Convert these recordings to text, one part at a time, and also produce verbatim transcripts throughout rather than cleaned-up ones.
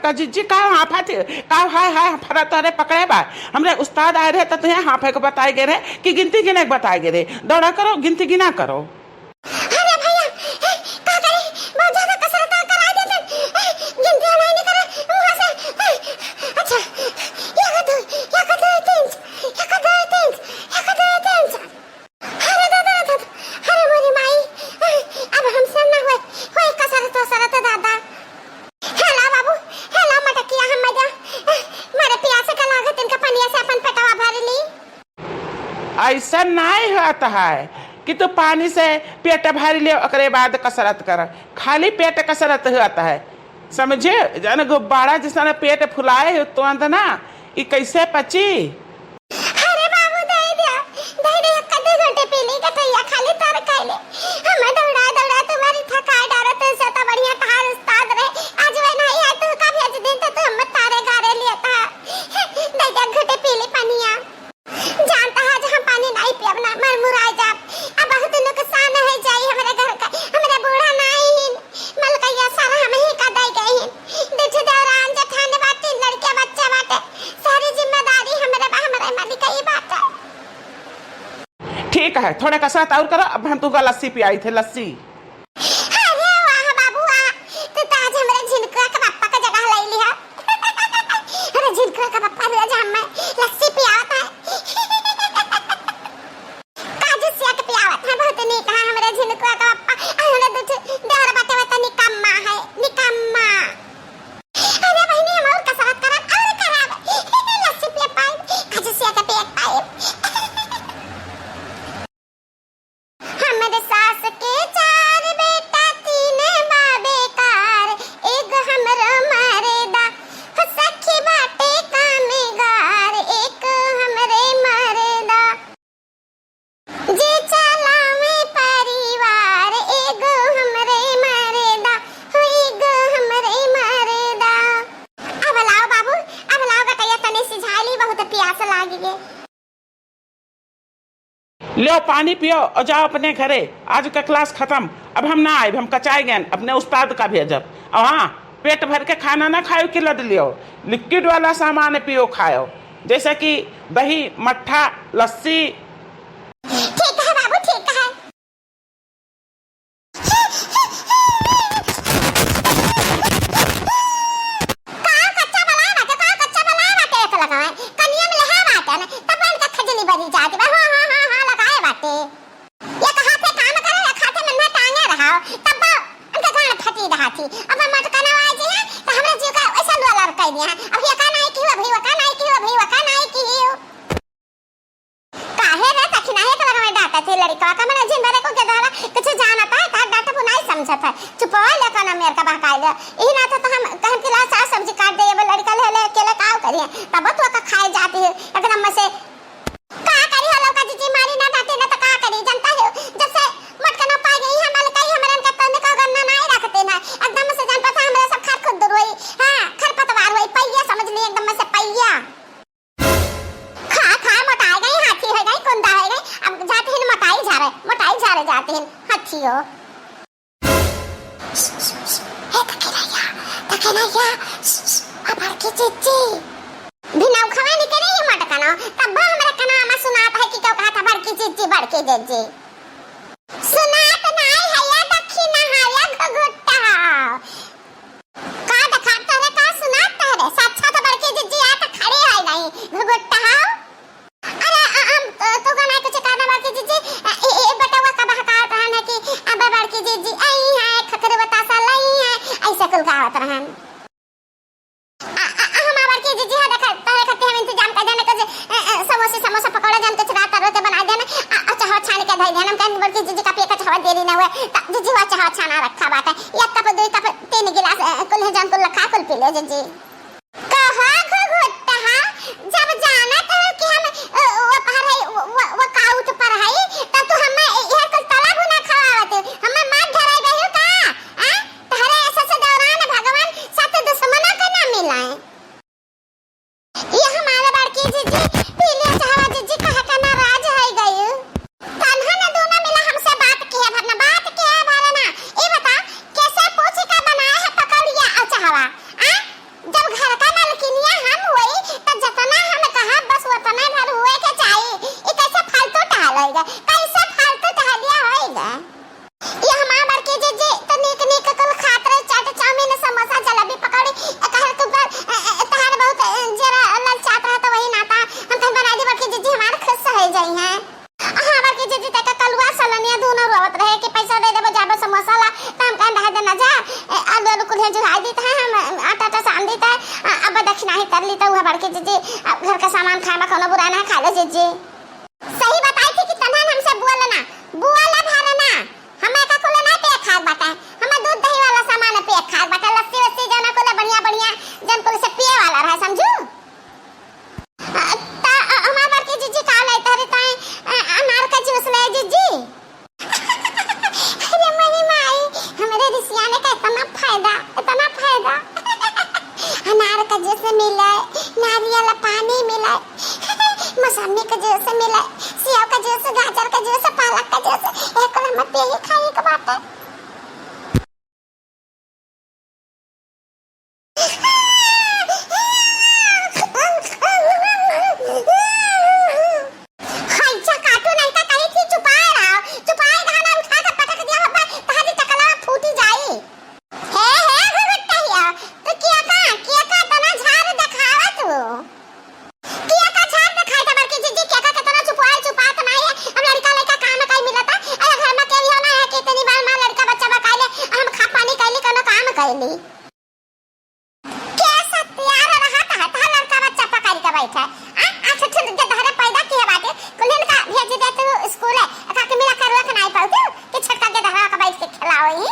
का जिज्जी, का हाफत है? का हाय हाय फरा तोरे पकड़े बा? हमरे उस्ताद आए रहे त तुहे हाफे के बताए गए रहे कि गिनती गिने के बताए गए रहे। दौड़ा करो, गिनती गिना करो। अरे भैया, ए, का करी? बहुत ज्यादा कसरत करा देते। ए, गिनती नहीं करे, वहाँ से, ए, अच्छा, एक, दो, एक, दो, तीन, एक, दो, तीन, एक, दो, तीन। अरे दादा, दादा, अरे मोरी माई, अब हमसे ना होए, होए कसरत, कसरत दादा। हेला बाबू, हेला मटकिया हम मजा, मारे प्यास का लागत इनका पनिया से अपन पेटवा भर ली। ऐसा नाहीं होत है कि तू पानी से पेट भर ले, ओकरे बाद कसरत कर, खाली पेट कसरत होत है। समझे? जन गुब्बारा जैसन पेट फुलाए हो तुरंत ना, ई कैसे पची? अरे बाबू, दे दे, दे दे, एक दो घंटे पी ली गटैया, खाली तर कैले। हम दौड़ा दौड़ा तुम्हारी थका डारत से तो बढ़िया तहार उस्ताद रहे। आज वे नहीं है, तू का भेज दिन तो तू हम तारे गारे लिया था। दे दे, घंटे पी ली पनिया। जानता है, आज हम पानी नहीं पियब ना, मर मुराई जाब। अब बहुत नुकसान है जाई हमरे घर का, हमरे बूढ़ा नहीं हिन, मलकैया सारा हम ही का दे गए हिन। दुठ दौरान जेठान बाटे, लड़के बच्चा बाटे, सारी जिम्मेदारी हमरे बा, हमरे मलिकई बाटे। ठीक है, थोड़े कसरत और करो, अब हम तुमका लस्सी पियाई थे, लस्सी। अरे वाह बाबू वाह, तू तो आज हमरे झिनकुआ के पप्पा का जगह ले लिहा। अरे झिनकुआ का पप्पा रोज हमें लस्सी पियावत है। काजू सेक पियावत है, बहुत नीक है हमरे झिनकुआ का पप्पा। और हमरे दू ठे देवर बाटे, वो तो निकम्मा है, निकम्मा। अरे बहिनी, हम और कसरत करब, और करब। लस्सी पिए पाइब, काजू सेक पिए पाइब। हमरे सास के चार बेटा, तीन बा बेकार, एगो हमरो मरदा, हो सखी बाटे कामेगार, एक हमरे मरदा। जे चलावे परिवार, एगो हमरे मरदा, हो एगो हमरे मरदा। अब लाओ बाबू, अब लाओ गटैया तनी सिझाई ली, बहुत प्यास लागी गे। लो पानी पियो और जाओ अपने घरे। आज का क्लास खत्म, अब हम ना आइब, हम कचाए गए, अपने उस्ताद का भेजब। और हाँ, पेट भर के खाना ना खायो कि लद लियो, लिक्विड वाला सामान पियो खायो, जैसे कि दही, मट्ठा, लस्सी। ठीक है बाबू, ठीक है। का कच्चा बलाए बाटे, का कच्चा बलाए बाटे, एक लगाए, कनिया में लहा बाटे न, तब इनका खजली बनी जाती बा, हाँ, हाँ, हाँ, हाँ, लगाए बाटे। एक हाथे काम करे, एक हाथे मन में टांगे रहा, तब उनके गांड फटी रहा थी। अब हम मटकना आए जी हैं, तो हमरा जीव का ऐसा लोला कर दिया है। अब ये का नहीं की, अभी वो का नहीं की, अभी वो का नहीं की। काहे रे सखी, नाहीं एक लगवे डांटत ही लड़िकवा का, मने जिन भरे को के धरा, कुछ जानत है, तार डांट को नाहीं समझत है। चुपवा ले, कौन मेर का बहकाई ले। इही नाते तो हम कहम कि ला साग सब्जी काट दे, ये लड़िका ले ले, अकेले काव करिए। तब तो का खाए जाती है, एकदम में से का करी हो लौका जीजी, मारी ना डांटे ना तो का करी, जनता हो। जब से मोटकना पाई गई है, मालिक आई हमरन का तंद का गन्ना नाहीं रखते ना, एकदम से जान पता हमरा सब खर खुद रोई, हाँ, खर पतवार होई, पहिया समझ ली, एकदम में से पहिया। खा, खा, मोटाई गई, हाथी होइ गई, कुंदा होइ गई। अब जात हिन मोटाई झारे, मोटाई झारे जात हिन, हाथी हो। हे तके नैया, तके नैया, आ बड़की जीजी। बिना उखवा निकले ही मोटकनो, तब हमरा कना में सुनात है कि क्यों कहा था बड़की जीजी, बड़की जीजी। सुनात नाहीं है या दखिनहा या घुघुट्टा। का देखात तोहरे का सुनात तोहरे? साक्षात बड़की जीजी आ त खड़ी है नहीं, घुघुट्टा हो। अरे, अ, हम, अ, तो का नहीं कुछ कहना बड़की जीजी, अ, ए, ए, बेटवा का बहकावत रहन है कि, अब बड़की जीजी आई है, खखर बतासा लाई है, ऐसे कुल गावत रहन। अ, अ, अ, हम बड़की जीजी है, देखा, तोहरे खातिर हम इंतजाम कर देने कुछ, अ, अ, समोसे, समोसा, पकौड़ा जन कुछ रात रोते बना देने, अ, अ, चाहो छान के धई देने, हम कहन बड़की जीजी का पिए का चाहो देरी ना हुए, त जीजी हुआ चाहो छाना रखा बाटे, एक कप, दो कप, तीन गिलास, अ, कुल है जन कुल रखा, कुल पी ले जीजी। कहा घुघुट्टा, जब जानत हो कि हम, अ, वो पर है, वो, वो, वो काउथ पर है, तब तू हमें इहे कुल तला भुना खवावत हो, हमें मार धराई गयो का? आ? तहरे ऐसे से दौरान भगवान सत दुश्मना के ना मिलाए। ये हमारे बड़की जीजी, पीले चाहवा जीजी कह के नाराज है गई। तन्हा ने दोनों मिला हमसे बात किया भरना, बात किया भरना। ये बता, कैसे पूछ के बनाए है पकौड़िया और चाहवा? आ? तो वह बड़की जिज्जी, अब घर का सामान खाए में कोनो बुरा ना, खा ले जिज्जी। सही बताई थी कि तनहन हमसे बोल ना, बोल भर ना। हमें का कुल ना पे खाक बाटे, हमें दूध दही वाला सामान पे खाक बाटे, लस्सी वस्सी जौन कुल बढ़िया बढ़िया, जौन कुल से पिए वाला रहे, समझू? अ, त, अ, हमार बड़की जिज्जी का ले तहरे ताई, अ, अनार का जूस ले जिज्जी। अरे मेरी माई, हमरे रिसियाने का इतना फायदा, इतना फायदा। अनार का जूस मिले, नारियल पानी मिले, मौसमी का जूस मिले, सेव का जूस, गाजर का जूस, पालक का जूस, एक कुल हम पिए खाए के बाटे। हाय जा काटू, नहीं तो कही थी चुपाए रहो, चुपाए रहो ना, उठा के पटक दिया बाबा, तहरी टकला फूटी जाई। हे, हे घुघुट्टा हिया, तो किया का, किया का तना झार देखावा तू? किया का झार देखाई था बड़की जिज्जी, किया का केतना चुपाए, चुपात नहीं है। अब लड़का लड़का काम काई मिलता, अरे घर में केहू ना है कि इतनी बार माँ लड़का बच्चा बकाई ले, हम खा पानी कैली, कोनो काम कैली। के सत्यार रहत है, तहार लड़का बच्चा पकड़ के बैठे। आ, आ, ठुठुन के तहरे पैदा किहे बाटे, कुल्हिन का भेज दे तू स्कूल है, एका के मिला करवा के नाई पाऊ तू, कि छोटका के धरवा के बैठ के खिलाओ ही।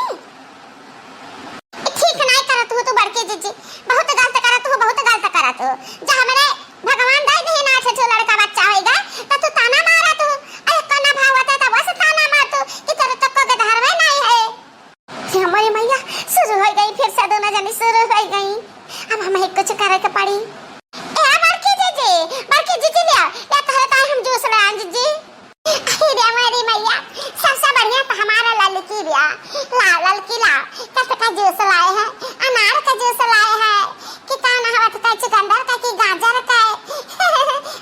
ठीक नाई करत हूँ तू बड़की जिज्जी, बहुत गलत करत हूँ, बहुत गलत करत हूँ। जा हमरे भगवान दे दे ना ठुठु लड़का बच्चा होइगा, तो तू ताना मारा तू, अरे कना भावत है तो बस ताना मार तू, कि तेरे तक्को के धरवे नाई है। हे हमारी मैया, शुरू हो गई, फिर से दोनों जनी शुरू हो गई। अब हमें कुछ करे के पड़ी। ए बड़की जीजी, बड़की जीजी ले आओ, ले तोहरे ताई हम जूस ले आए जीजी। अरे हमारी मैया, सबसे बढ़िया तो हमारा ललकी बिया। लाओ ललकी लाओ, कत का जूस लाए हैं, अनार का जूस लाए हैं, कि का ना होत का चुकंदर का, कि गाजर का,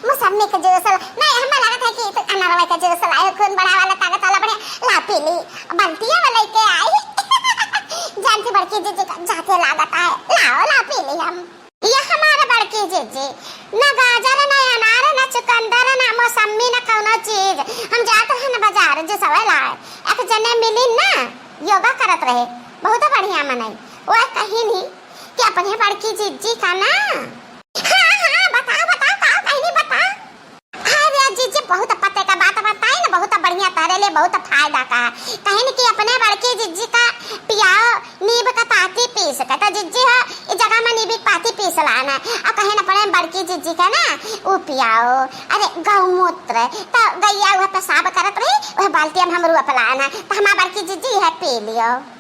मौसमी का जूस ला-, नहीं, हमें लगत है कि अनारवा का जूस लाए, खून बढ़ावे वाला, ताकत वाला, बढ़िया। ला पी ली, बल्टिया में लेके आई। जानती बड़की जीजी का जाते लागत है, लाओ, ला पी ली हम। ये हमारे बड़की जीजी, ना गाजर, ना अनार, ना चुकंदर, ना मौसमी, ना कौनो चीज। हम जात रहन बाजार, जूसवे लाए, एक जने मिली ना, योगा करत रहे, बहुत बढ़िया मनई। वो कही नहीं कि अपने बड़की जीजी का ना। हाँ, हाँ, बताओ, बताओ, का कहनी, बताओ। अरे जीजी, बहुत पते का बात बताई ना, बहुत बढ़िया, तारे लिए बहुत फायदा का। कहनी कि अपने बड़की जीजी का पियाओ नींब का पाती पीस के, तो जीजी हो, इस जगह में नींब की पाती पीस लाना। और कहन अपने बड़की जीजी का ना, ऊ पियाओ, अरे गौमूत्र, तो गैया वह पेशाब करत रही, वह बाल्टी में हम रोप लाना, तो हमार बड़की जीजी यह पी लियो।